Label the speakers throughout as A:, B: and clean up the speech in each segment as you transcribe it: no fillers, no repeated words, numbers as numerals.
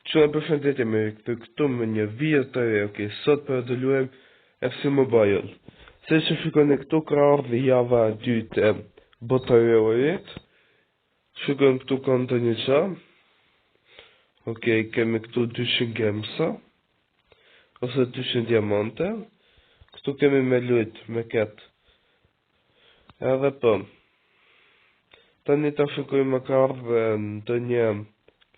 A: Çuna përshëndetje me këtë këtu me një video të re, ok, sot për të luajmë FC Mobile. Se që shikoni këtu ka ardhë java e dytë e botërorit. Shikojmë këtu ka ndonjë gjë. Ok, kemi këtu 200 gemsa ose 200 diamante. Këtu kemi me lujt me këtë. Edhe po. Tani ta shikojmë a ka ardhë ndonjë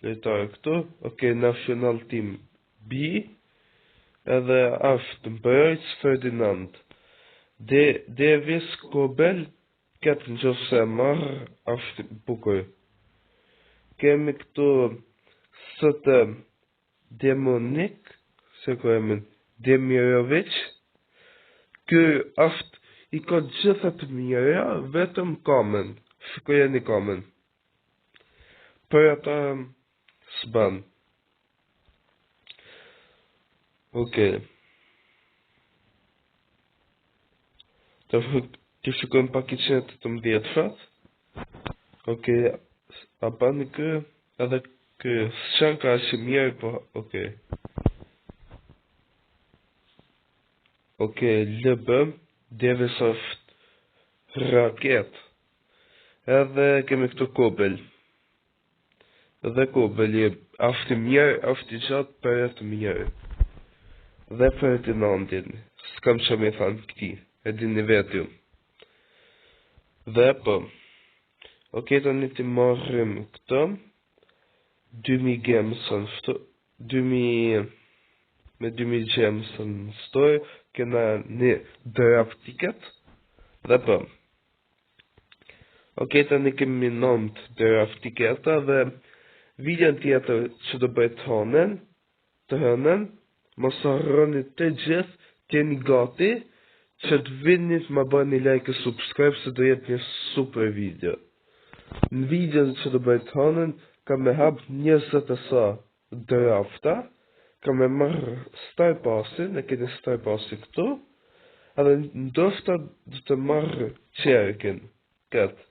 A: lojtar këtu. Ok, National Team B. Edhe është mbrojtës Ferdinand. De Davis Kobel, këtë në qoftë se e marr, është bukur. Kemi këtu ST Demonik, se ko emrin, Demirovic, ky është i ka gjitha të mira, vetëm kamën, shikojeni kamën. Për ata s'ban. Okej. Të, të shikojmë pak 118 shat. Okej, a bën kë edhe kë s'qen ka aq mirë, po okej. Okej, LB, Davis është raket. Edhe kemi këtu Kobel. Dhe Kobeli është i mirë, është i gjatë për të mirë. Dhe Ferdinandin, s'kam që me thanë këti, e dini vetë ju. Dhe po, ok, tani të marrim këtë, 2000 gems në 2000, me 2000 gems në store, kena një draft ticket, dhe po. Ok, tani kemi 9 draft ticketa dhe videon tjetër që do bëj të hënën, të hënën, mos harroni të gjithë të jeni gati që të vini të më bëni like e subscribe se do jetë një super video. Në videon që do bëj të hënën, kam me hap 20 e sa drafta, kam me marrë Star Passin, e keni Star Passin këtu, edhe ndoshta do të marrë Cherkin, këtë.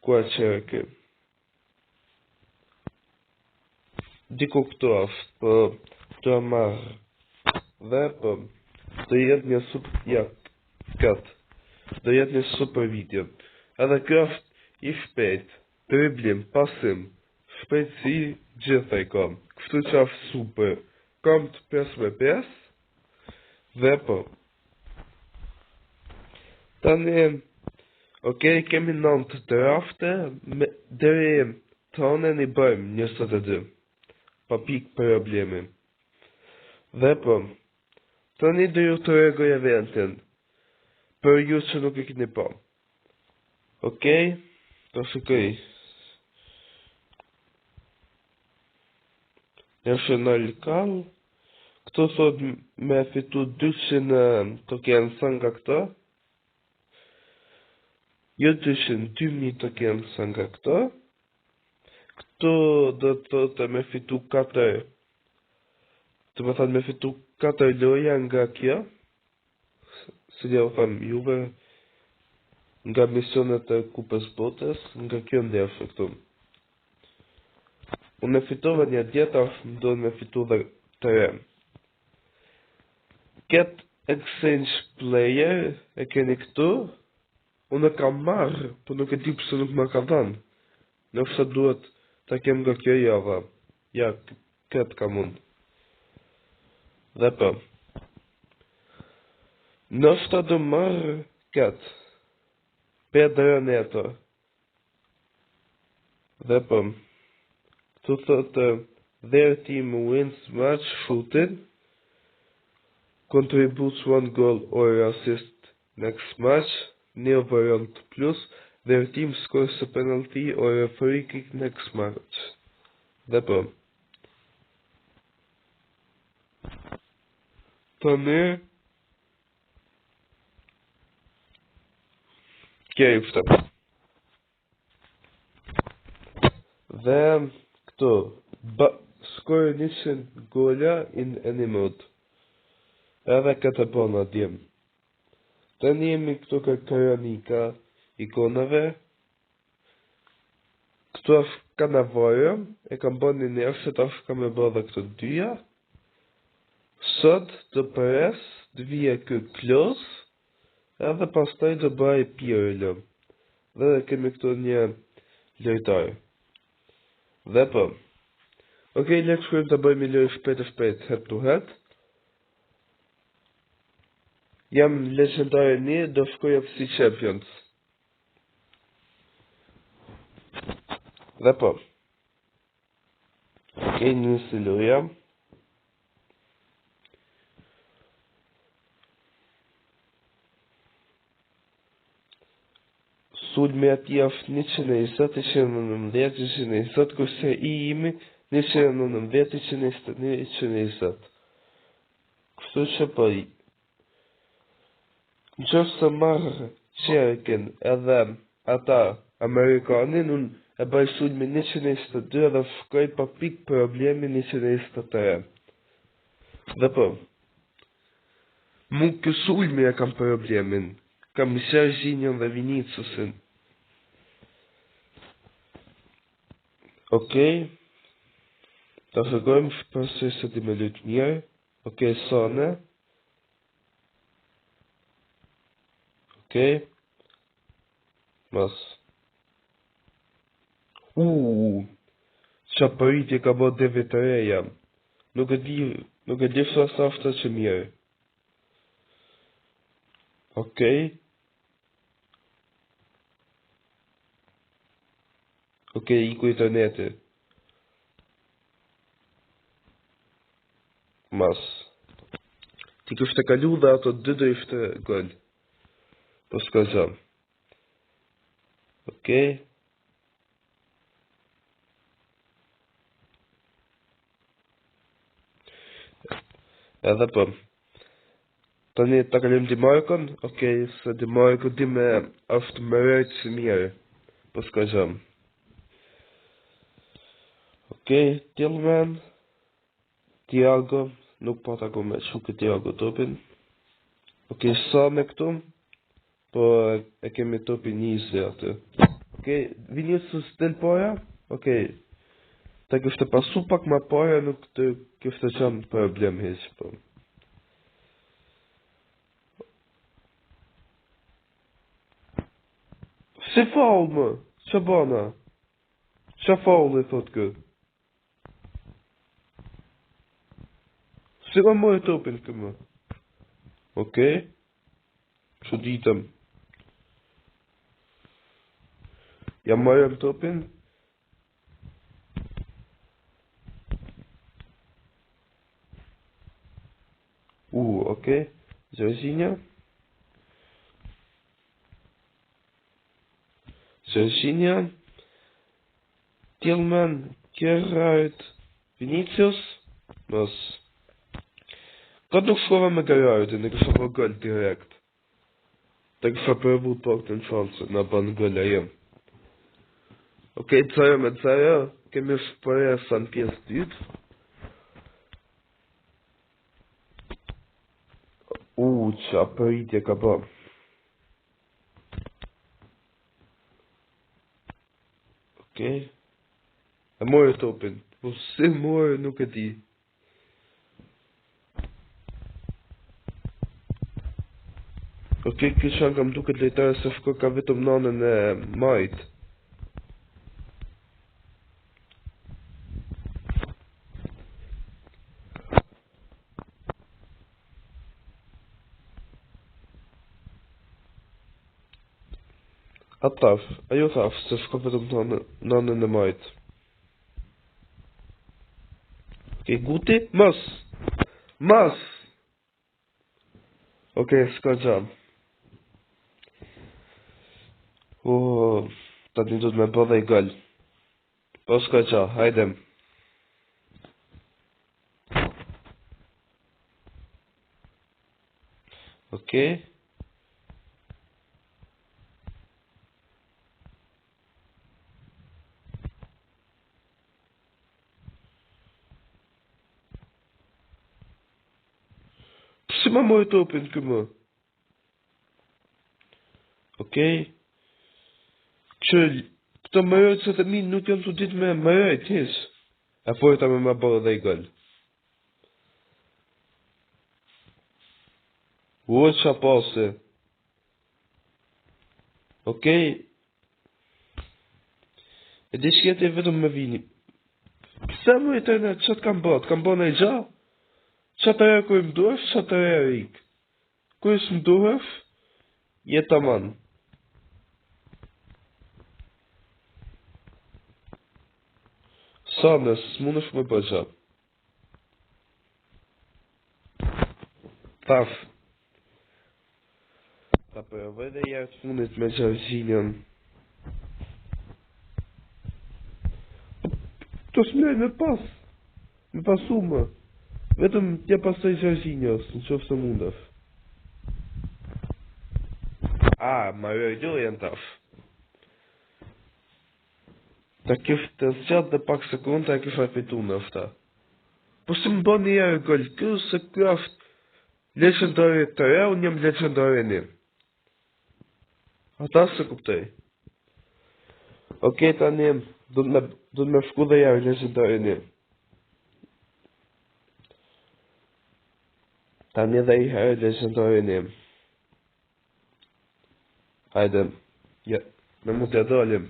A: Ku e Cherki? Diku këtu është, po të marrë. Dhe po, do jetë një super, ja, këtë. Do jetë një super video. Edhe kjo është i shpejt, driblim, pasim, shpejtësi, gjitha i kam. Kështu që është super. Kam të 5 me 5. Dhe po. Tani, ok, kemi 9 drafte, me, deri të hënën i bëjmë 22. Pa pikë problemi. Dhe po, tani do ju të regoj eventin, për ju që nuk e keni pa. Ok, të shikoj. National Call. Këtu thot me fitu 200 tokensa nga këto. Jo 200, 2000 tokensa nga këto. Këtu do të thotë me fitu 4 të më thënë me fitu 4 loja nga kjo. Si ja u them juve nga misionet e Kupës Botës, nga kjo ndeshje këtu. Unë e fitova një djetë, është më do me fitu dhe të re. Get exchange player e keni këtu. Unë e kam marrë, po nuk e di pse nuk më ka dhënë. Nëse duhet ta kem nga kjo java. Ja, këtë kam unë. Dhe po. Nështë do marrë këtë. Pedro Neto. Dhe po. Këtu thotë their team wins match shooting contributes one goal or assist next match, një variant plus, their team scores a penalty or a free kick next match. Dhe po. Tani Kjo ishte. Dhe këtu, ba, score 100 gola in any mode. Edhe këtë bona djem. Tani jemi këtu ka kronika ikonave. Këtu është Cannavaro, e kam bërë një njerë, tash kam e bërë dhe këto dyja. Sot do pres të vije kë Klose, edhe pastaj do bëj Pirlo. Dhe kemi këtu një lojtar. Dhe po. Okej, le të shkojmë të bëjmë një lojë shpejt e shpejt head to head. Jam legendary një, do shkoj FC Champions. Dhe po. Okej, nisi loja. Sulmi atij është 120, 119, 120, kurse i imi 119, 121, 120. Kështu që po i... Në qoftë se marr Cherkin edhe ata Amerikanin, unë e bëj sulmin 122 edhe shkoj pa pik problemi 123. Dhe po, mu kë sulmi e kam problemin. Kam Serginho dhe Viniciusin. Okej. Ta shikojmë shpresoj se di me lujt mirë. Okej, Sane. Okej. Mas. Uuu. Qa pritje ka bo David Raya. Nuk e di, nuk e di sa sa është që mirë. Okej. Okej, iku interneti. Mas. Ti kishte kalu dhe ato dy do ishte gol. Po s'ka gjë. Okej. Edhe po. Tani ta kalim Di Markon, okej, se Di Marko di me është më rejtë si mirë. Po s'ka gjë. Okej, Tillman, Tiago, nuk pa ta me çu këtë Tiago topin. Okej, sa me këtu? Po e kemi topin easy aty. Okej, Vinicius del para? Okej. Ta kishte pasu pak ma para nuk të kishte qenë problem hiq, po. Si faul më? Që bana? Që faul i thot kë? Si ma mori topin kë më? Okej. Që ditëm. Ja morëm topin. U, okej. Jorginho. Jorginho. Tillman, Gerrard, Vinicius, mos. Ka nuk shkova me Gerrardin, e kisha bë gol direkt. Të kisha provu pak të në shansë, na bën gol ajo. Okej, 0 me 0, kemi shpresa në pjesë dytë. U, qa pritje ka bë. Okej. E mori topin. Po si mori nuk e di. Okej, ky që kam duket lojtar se shko ka vetëm nanën e majt. Atë thash, ajo thash se shko vetëm nanën e majt. Okej, Guti, mos! Mos! Okej, s'ka gjë. O, tani do të me bë dhe i gol. Po s'ka gjë, hajde. Okej. Pse ma mori topin kë më? Okej. Kë, Këto mbrojtësat e mi nuk janë tu ditë me mbrojt, hiç. E forta me ma bërë dhe i gol. Ua qa pase. Okej. E di që jeti vetëm me vini. Pse më i të në që të kam bërë? Të kam bërë në i gja? Që të herë kur më duhesh, që të herë ik. Kur s'më duhesh, je taman. Sa në s'munësh me bë gja. Taf. Ta provoj dhe herë të fundit me Jorginhon. Të s'mlejnë me pas. Me pasu më. Vetëm t'ja pasoj Jorginhos, në qoftë se mundesh. A, ma roj lojën taf. Ta kishte zgjat dhe pak sekonda e kisha fitu nofta. Po si më bën një herë gol ky se ky është legendary të re, unë jam legendary një. Ata se kuptoj. Okej, tani do të me do të me shku dhe herë legendary një. Tani dhe i herë legendary një. Hajde. Ja, me mund t'ja dalim.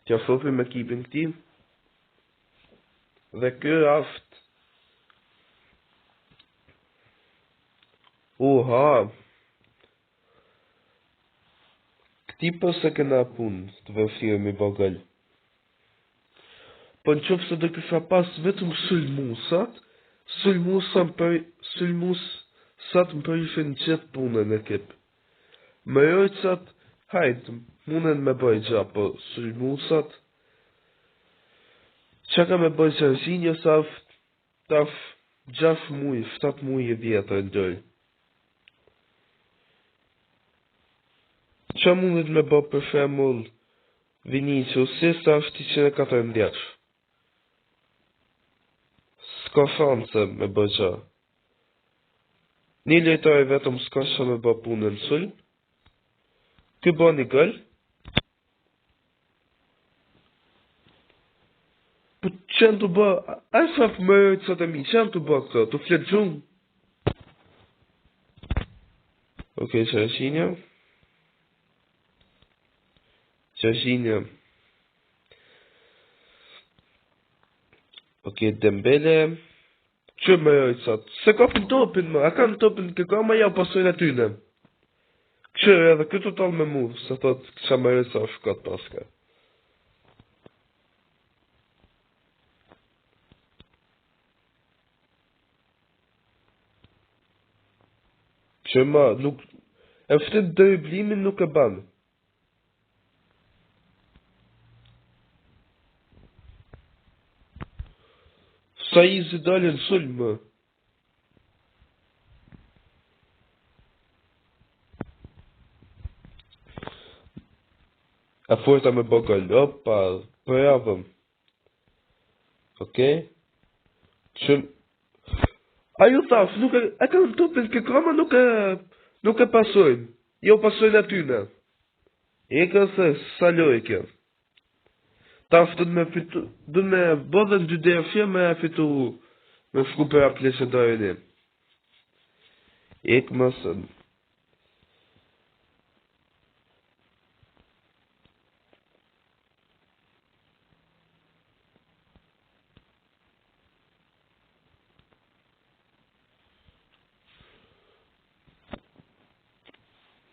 A: T'ja shohim ekipin këti. Dhe ky është Uha Këti po se kena punë të vështirë mi bo gol. Po në qoftë se do kisha pas vetëm sulmusat, sulmusat për sulmusat më prishin gjithë punën në ekip. Mbrojtësat, hajt, munden me bëj gja, po sulmusat, Qa ka me bëj Jorginho sa taf 6 muj, 7 muj i vjetër në lojë. Qa mundet me bë për shembull Vinicius si sa është 114. S'ka shanse me bë gjë. Një lojtar vetëm s'ka që me bë punën në sulm. Ky bën një gol. Po që janë të bë, a e shaf mbrojtësat e mi, që janë të bë këto, të fletë gjumë? Okej, Jorginho. Jorginho. Okej, Dembele. Që mbrojtësat? Se kapin topin më, a kanë topin kë ka ma ja pasojnë atyne. Kështu edhe këtë total me mu, se thot kësa mbrojtësa është shkot paska. Që ma, nuk... E ftet driblimin nuk e ban. Sa easy dalin sulm më. E forta me bë gol, opa, pravëm. Okej. Që... Ajo thash, nuk e, e kanë topin kë kama nuk e, nuk e pasojnë. Jo pasojnë atyne. E ka se sa lojë kjo. Tash do të me fitu, do të me bë dhe dy ndeshje me fitu me shku për atë legendarin. Ik më sën.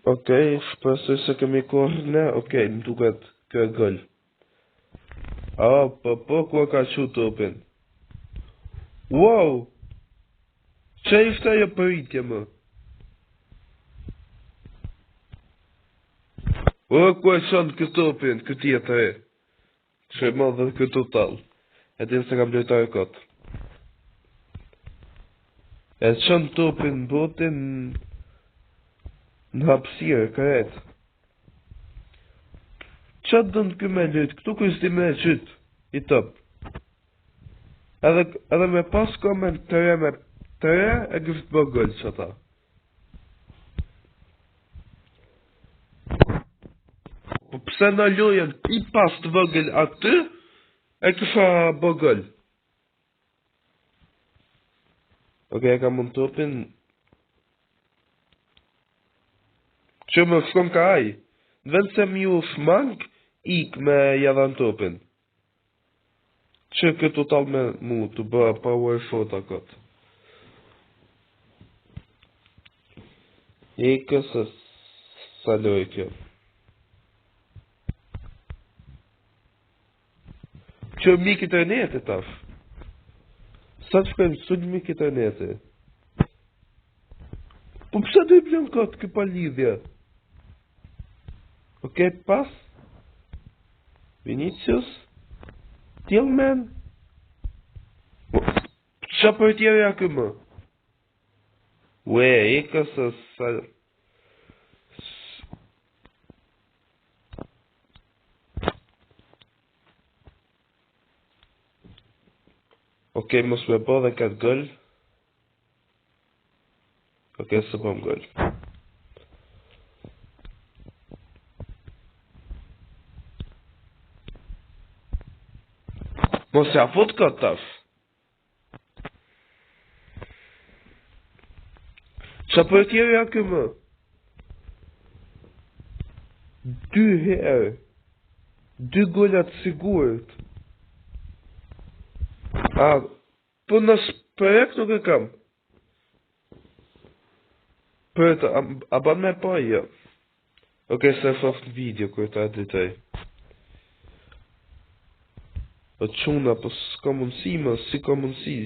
A: Okej, shpresoj se kemi kohë ne. Okej, më duket kë gol. A, po, po, ku e ka qu topin? Wow! Që ishte ajo pritje më? O, ku e qënë këtë topin, këtë tjetër e? Që e madhe dhe këtë total. E din se kam lojtarë kot. E qënë topin botin në hapësirë, krejt. Qa të dënë kë me lujt, këtu ku s'di me e qyt, i top. Edhe, edhe me pas komen të re me të re, e kështë bë gol që ata. Po pse në lojën i pas të vogël aty, e kisha bo gol. Ok, e kam unë topin. Që më shkon ka aj. Në vend se m'ju shmang, ik me ja dhan topin. Që këtë total me mu të bë power shot a këtë. Ikë se sa loj kjo. Që mik interneti tash. Sa të shkojmë së mik interneti. Po pse do i blen kot ky pa lidhje? Okej, pas. Vinicius. Tillman. Po, qa për tjerja ky më? Ue, ikë se sa... Ok, mos me bo dhe këtë gol. Ok, së bëm gol. Mos ja fut këtë tash. Qa për tjerë ja kë më? Dy herë. Dy golat sigurt. A, po në projekt nuk e kam. Për të, a, a ban me pa, jo. Ok, se shoh në video kur ta editoj. O çuna, po s'ka mundësi më, si ka mundësi.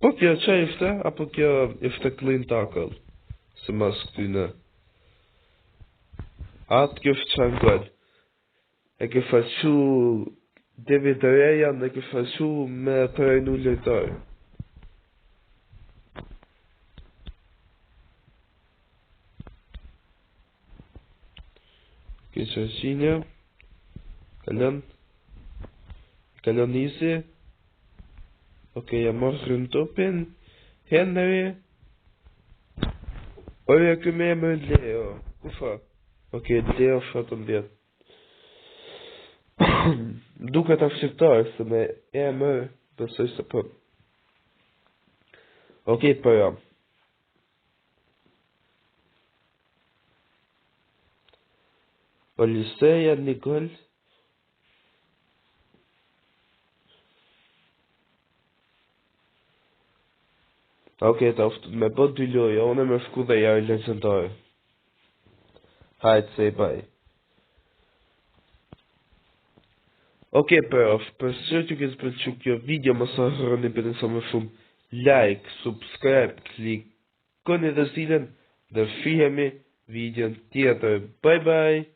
A: Po kjo që ishte, apo kjo ishte clean tackle, se mas këtyne. Atë kjo është qanë gol. E ke faqu David Rejan, e ke faqu me trajnu lojtar. Kjo që është Kalon. Kalon nisi. Ok, ja morën topin. Henry. Oje, ky me emër Leo. Kufa? Ok, Leo 17. Duket a shqiptar se me emër besoj se po. Ok, po jo. Oliseja një gol. Ok, ta me bë dy loja, unë me shku dhe jari legjendare. Hajde, say bye. Ok, për, shpresoj t'ju ketë pëlqyer kjo video, mos harroni bëni sa më shumë like, subscribe, klikoni dhe zilën dhe shihemi videon tjetër. Bye bye.